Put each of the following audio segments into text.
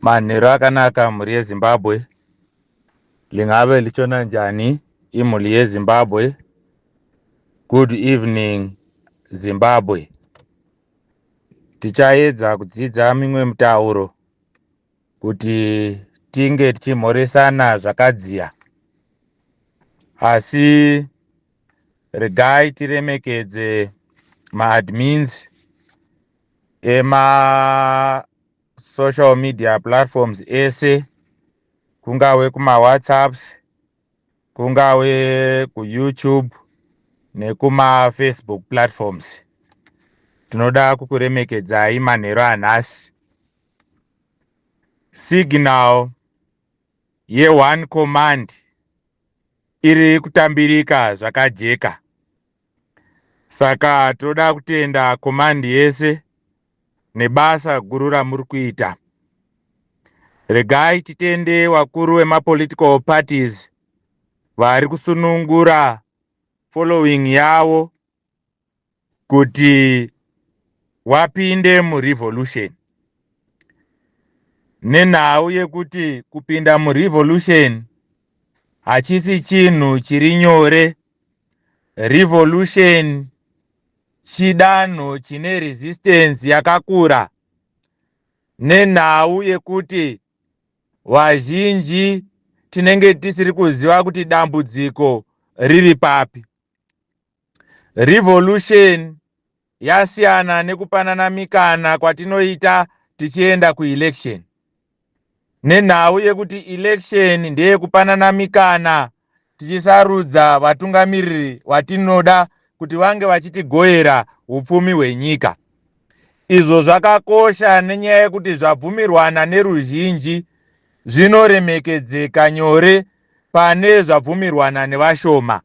Manheru akanaka, mhuri yeZimbabwe. Lingabe litshona njani imuli yeZimbabwe? Good evening, Zimbabwe. Tichaedza kudzidza mimwe mitauro kuti tinge tichimhoresana zvakadziya, asi regai tiremekedze maadmins ema social media platforms ese, kungave kumawhatsapps, kungave kuYouTube nekumaFacebook platforms. Tinoda kukuremekedzai manheru anhasi. Signal yeone command iri kutambirika zvakajeka, saka toda kutenda command yese nebasa guru ramuri kuita. Regai titende vakuru vemapolitical parties vari kusunungura following yavo kuti wapinde murevolution, nenhau yekuti kupinda murevolution hachisi chinhu chiri nyore. Revolution chidanho chine resistance yakakura, nenhau yekuti vazhinji tinenge tisiri kuziva kuti dambudziko riri papi. Revolution yasiyana nekupanana mikana kwatinoita tichienda kuelection, nenhau yekuti election ndeyekupanana mikana tichisarudza vatungamiriri watinoda kuti vange vachitigoyera upfumi hwenyika. Izvo zvakakosha nenyaya yekuti zvabvumirwana neruzhinji zvinoremekedzeka nyore pane zvabvumirwana nevashoma.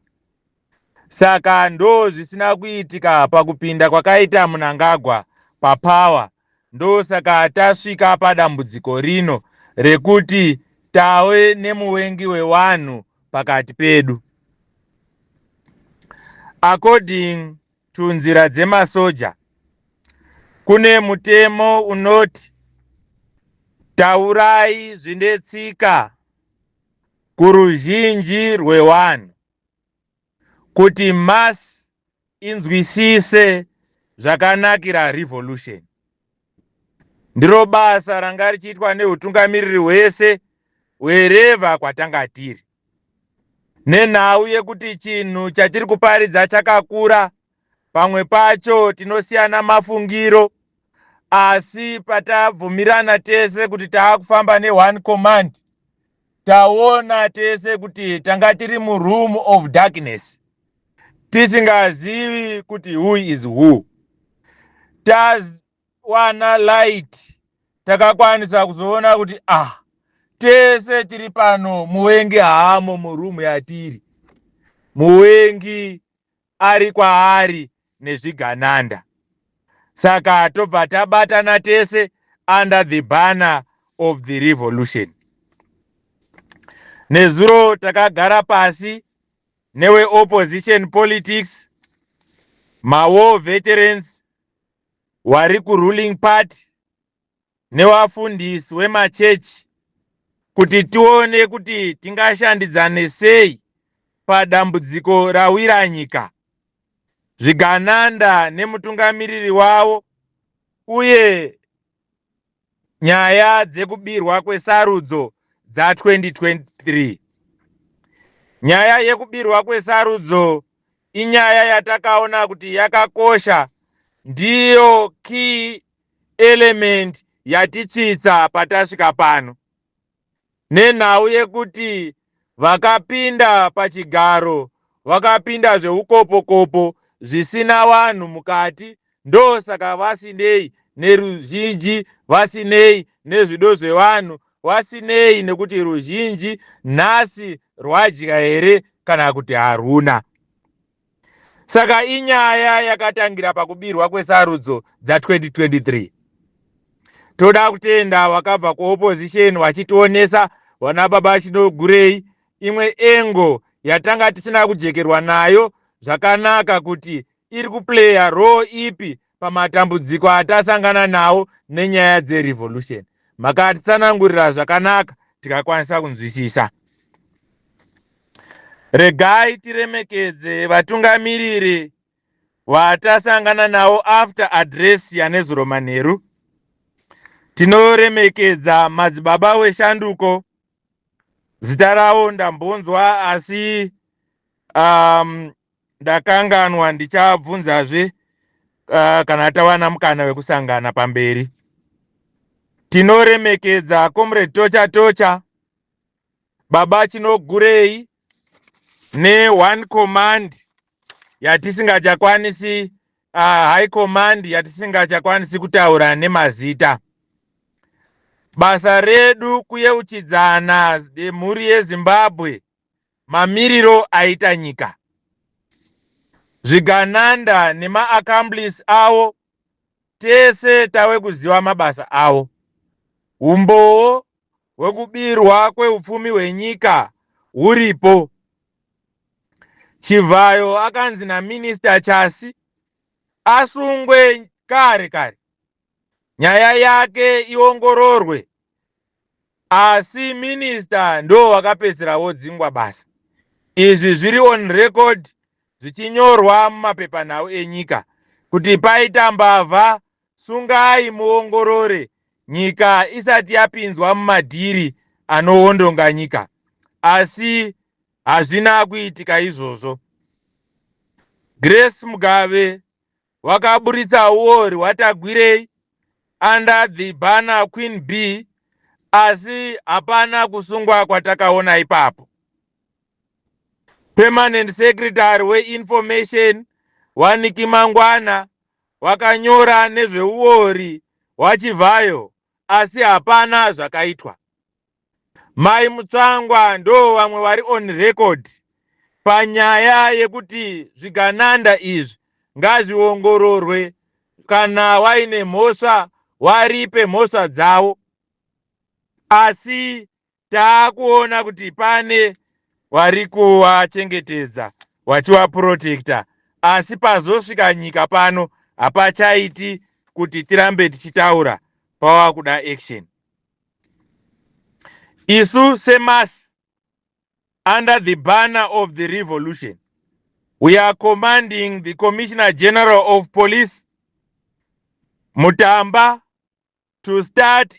Saka ndo zvisina kuitika pakupinda kwakaita Mnangagwa papower. Ndosaka tasvika padambudziko rino rekuti tave nemuvengi wevanhu pakati pedu. According to nzira dzemasoja, kune mutemo unoti taurai zvine tsika kuruzhinji rwevanhu kuti mass inzwisise zvakanakira revolution. Ndiro basa ranga richiitwa neutungamiriri hwese hwerevha kwatanga tiri, nenhau yekuti chinhu chatiri kuparidza chakakura. Pamwe pacho tinosiyana mafungiro, asi patabvumirana tese kuti taakufamba neone command, taona tese kuti tanga tiri muroom of darkness, tisingazivi kuti who is who. Tawana light, takakwanisa kuzoona kuti, ah, tese tiri pano, muvengi haamo muroom yatiri, muvengi ari kwaari nezvigananda. Saka tobva tabatana tese under the banner of the revolution. Nezuro takagara pasi neweopposition politics, mawar veterans vari kuruling party nevafundisi wemachechi, kuti tione kuti tingashandidzane sei padambudziko rawira nyika, zvigananda nemutungamiriri wavo, uye nyaya dzekubirwa kwesarudzo dza2023. Nyaya yekubirwa kwesarudzo inyaya yatakaona kuti yakakosha, ndiyo key element yatitsvitsa patasvika pano, nenhau yekuti vakapinda pachigaro vakapinda zveukopokopo zvisina vanhu mukati. Ndosaka vasinei neruzhinji, vasinei nezvido zvevanhu, vasinei nekuti ruzhinji nhasi rwadya here kana kuti haruna. Saka inyaya yakatangira pakubirwa kwesarudzo dza2023. Toda kutenda vakabva kuopposition vachitionesa vana baba Chinogurei imwe angle yatanga tisina kujekerwa nayo zvakanaka, kuti iri kuplaya role ipi pamatambudziko atasangana nawo nenyaya dzerevolution. Makatitsanangurira zvakanaka tikakwanisa kunzwisisa. Regai tiremekedze vatungamiriri vatasangana navo after address yanezuro manheru. Tinoremekedza madzibaba weshanduko, zita ravo ndambonzwa asi ndakanganwa, ndichabvunzazve kana tawana mukana wekusangana pamberi. Tinoremekedza Comrade Tocha Tocha, Baba Chinogurei ne-one command yatisingachakwanisi, high command yatisingachakwanisi kutaura nemazita. Basa redu kuyeuchidzana mhuri yeZimbabwe mamiriro aita nyika. Zvigananda nemaaccomplice avo tese tave kuziva mabasa avo. Umbowo hwekubirwa kweupfumi hwenyika huripo. Chivhayo akanzi naMinister Chasi asungwe kare kare, nyaya yake iongororwe, asi minista ndo vakapedzisira vodzingwa basa. Izvi zviri on record zvichinyorwa mumapepanhau enyika kuti paita mbavha, sungai muongorore nyika isati yapinzwa mumadhiri anowondonga nyika. Asi hazvina kuitika izvozvo. Grace Mugabe wakaburitsa uori hwaTagwirei under the banner Queen B, asi hapana kusungwa kwatakaona ipapo. Permanent Secretary weInformation waNicky Mangwana wakanyora nezveuori hwaChivhayo, asi hapana zvakaitwa. Mai Mutsvangwa ndo vamwe vari on record panyaya yekuti zvigananda izvi ngazviongororwe, kana waine mhosva waripe mhosva dzavo. Asi taakuona kuti pane vari kuvachengetedza vachivaprotecta, asi pazosvika nyika pano hapachaiti kuti tirambe tichitaura, pava kuda action. Isu seMAS, under the banner of the revolution, we are commanding the Commissioner General of Police Mutamba to start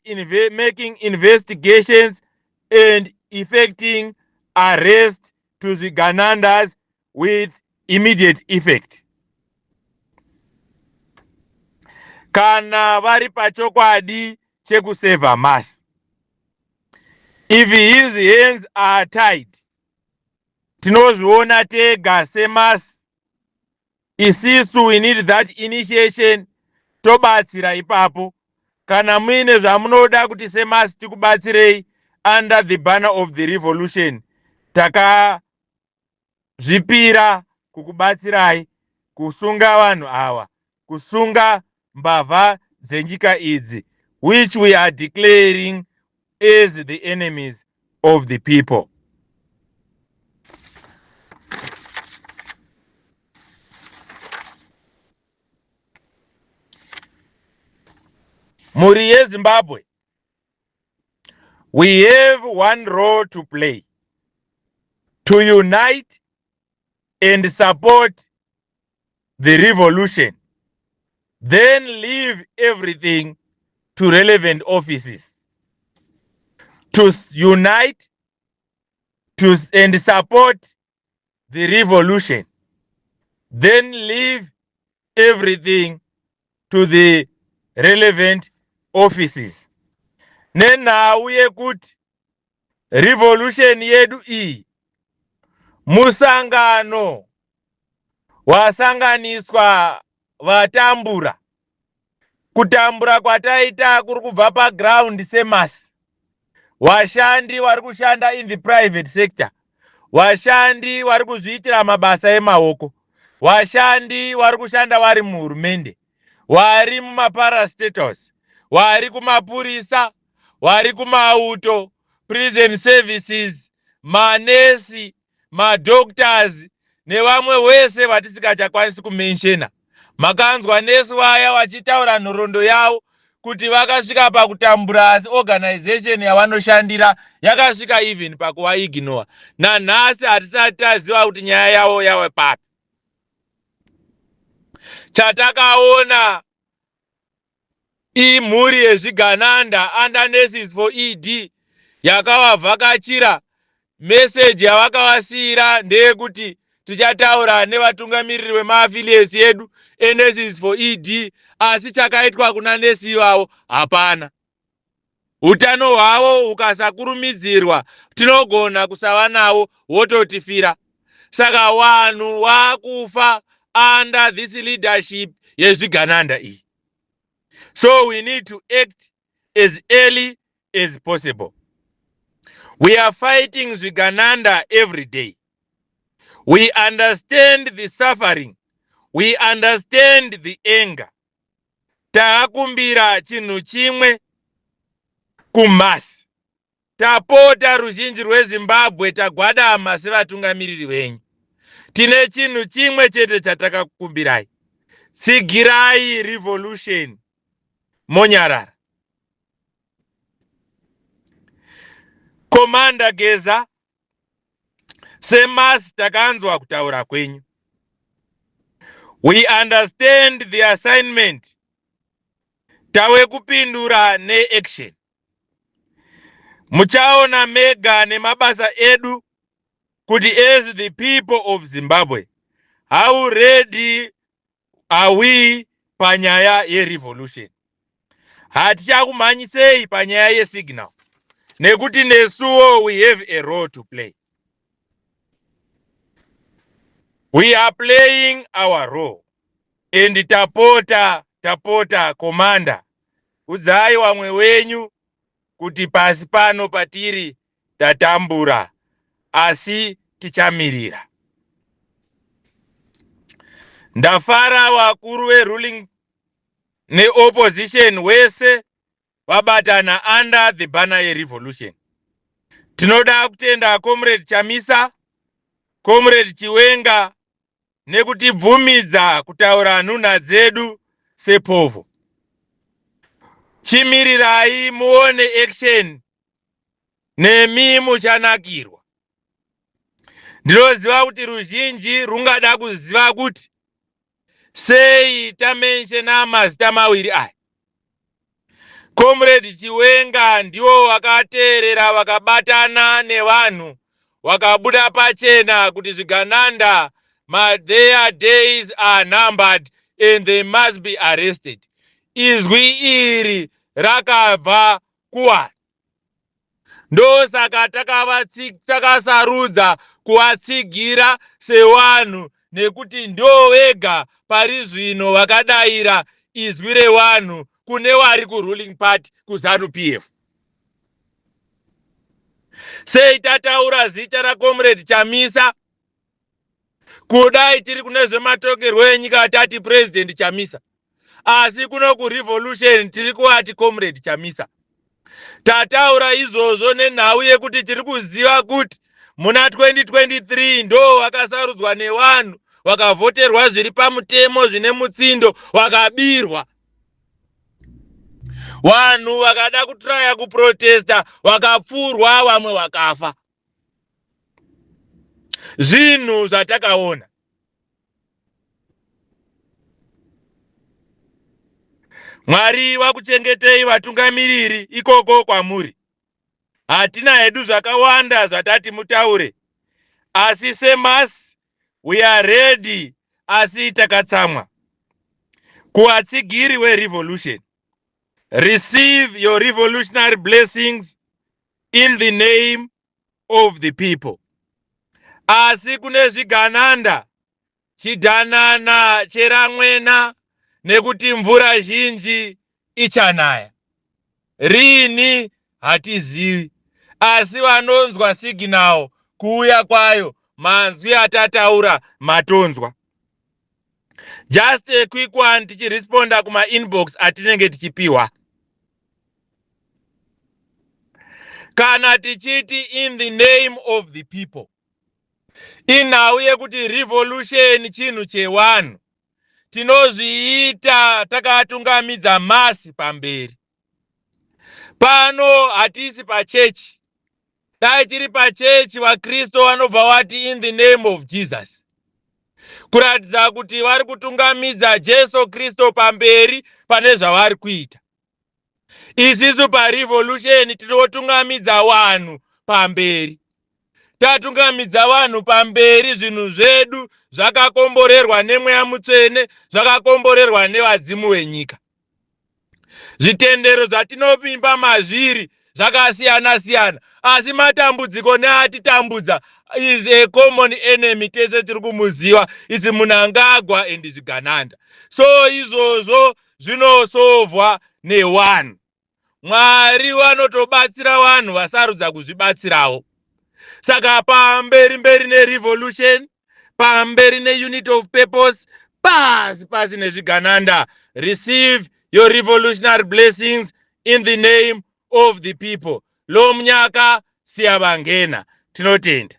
making investigations and effecting arrest to the Ganandas with immediate effect. Kana vari pachokwadi chekuseva mass. If his hands are tied, tinozviona tega seMAS. Isisu we need that initiation, tobatsira ipapo. Kana muine zvamunoda kuti seMAS tikubatsirei under the banner of the revolution, takazvipira kukubatsirai kusunga vanhu ava, kusunga mbavha dzenyika idzi, which we are declaring as the enemies of the people. Mhuri yeZimbabwe, we have one role to play: to unite and support the revolution, then leave everything to relevant offices. To unite to and support the revolution, then leave everything to the relevant offices. Nenhau yekuti revolution yedu iyi musangano wasanganiswa vatambura. Kutambura kwataita kuri kubva paground seMAS. Vashandi vari kushanda in the private sector, vashandi vari kuzviitira mabasa emaoko, vashandi vari kushanda vari muhurumende, vari mumaparastatals, vari kumapurisa, vari kumauto, prison services, manesi, madoctors nevamwe wese vatisingachakwanisi kumentiona. Makanzwa nesi vaya vachitaura nhoroondo yavo. Kuti vakasvika pakutambura, asi organization yavanoshandira yakasvika even pakuva ignore. Nanhasi hatisati taziva kuti nyaya yavo yave papi. Chatakaona imhuri yezvigananda under Nurses for ED yakavavhakachira. Meseji yavakavasiyira ndeyekuti tichataura nevatungamiriri vemaaffiliates edu eNurses for ED, asi chakaitwa kuna nesi ivavo hapana. Utano hwavo hukasakurumidzirwa, tinogona kusava navo, wototifira. Saka vanhu vakufa under this leadership yezvigananda iyi, so we need to act as early as possible. We are fighting zvigananda every day. We understand the suffering, we understand the anger. Taakumbira chinhu chimwe kumass. Tapota, ruzhinji rweZimbabwe, tagwadama sevatungamiriri venyu. Tine chinhu chimwe chete chatakakukumbirai: tsigirai revolution, monyarara. Commander Geza, semass takanzwa kutaura kwenyu. We understand the assignment. Tave kupindura neaction. Muchaona mega nemabasa edu kuti as the people of Zimbabwe, how ready are we panyaya yerevolution. Hatichakumhanyisei panyaya yesignal, nekuti nesuwo we have a role to play. We are playing our role and tapota, tapota, commander, udzai vamwe wenyu kuti pasi pano patiri tatambura, asi tichamirira. Ndafara vakuru veruling neopposition wese vabatana under the banner yerevolution. Tinoda kutenda Comrade Chamisa, Comrade Chiwenga nekutibvumidza kutaura nhunha dzedu sepovo. Chimirirai muone action, nemi muchanakirwa. Ndinoziva kuti ruzhinji rungada kuziva kuti sei tamentiona mazita mawiri aya. Comrade Chiwenga ndivo vakateerera, vakabatana nevanhu, vakabuda pachena kuti zvigananda, their days are numbered and they must be arrested. Izwi iri rakabva kuvanhu, ndosaka takasarudza kuvatsigira sevanhu, nekuti ndo vega pari zvino vakadayira izwi revanhu kune vari kuruling party, kuZANU PF. Sei tataura zita raComrade Chamisa? Kudai tiri kune zvematongerwo enyika, tati President Chamisa, asi kuno kurevolution tiri kuvati Comrade Chamisa. Tataura izvozvo nenhau yekuti tiri kuziva kuti muna 2023 ndo vakasarudzwa nevanhu, vakavhoterwa zviri pamutemo, zvine mutsindo, vakabirwa. Vanhu vakada kutraya kuprotesta vakapfurwa, vamwe vakafa. Zvinhu zvatakaona. Mwari vakuchengetei, vatungamiriri ikoko kwamuri. Hatina hedu zvakawanda zvatati mutaure, asi semass we are ready, asi takatsamwa. Kuvatsigiri werevolution, receive your revolutionary blessings in the name of the people. Asi kune zvigananda, chidhanana cheramwena, nekuti mvura zhinji ichanaya rini hatizivi, asi vanonzwa signal kuuya kwayo, manzwi atataura matonzwa. Just a quick one, tichiresponda kumainbox atinenge tichipiwa. Kana tichiti "in the name of the people", inhau yekuti revolution chinhu chewanhu. Tinozviita takatungamidza mass pamberi. Pano hatisi pachechi. Dai tiri pachechi, vaKristu vanobva vati, "In the name of Jesus," kuratidza kuti vari kutungamidza Jesu Kristu pamberi pane zvavari kuita. Isisu parevolution tinotungamidza vanhu pamberi. Tatungamidza vanhu pamberi, zvinhu zvedu zvakakomborerwa nemweya mutsvene, zvakakomborerwa nevadzimu venyika. Zvitendero zvatinopimba mazviri zvakasiyana siyana, asi matambudziko neatitambudza is a common enemy. Tese tiri kumuziva, is Mnangagwa and zvigananda. So izvozvo zvinosovhwa newanhu. Mwari vanotobatsira vanhu vasarudza kuzvibatsirawo. Saka pamberi mberi nerevolution, pamberi neunity of purpose, pasi pasi nezvigananda. Receive your revolutionary blessings in the name of the people. Lo mnyaka siyabangena. Tinotenda.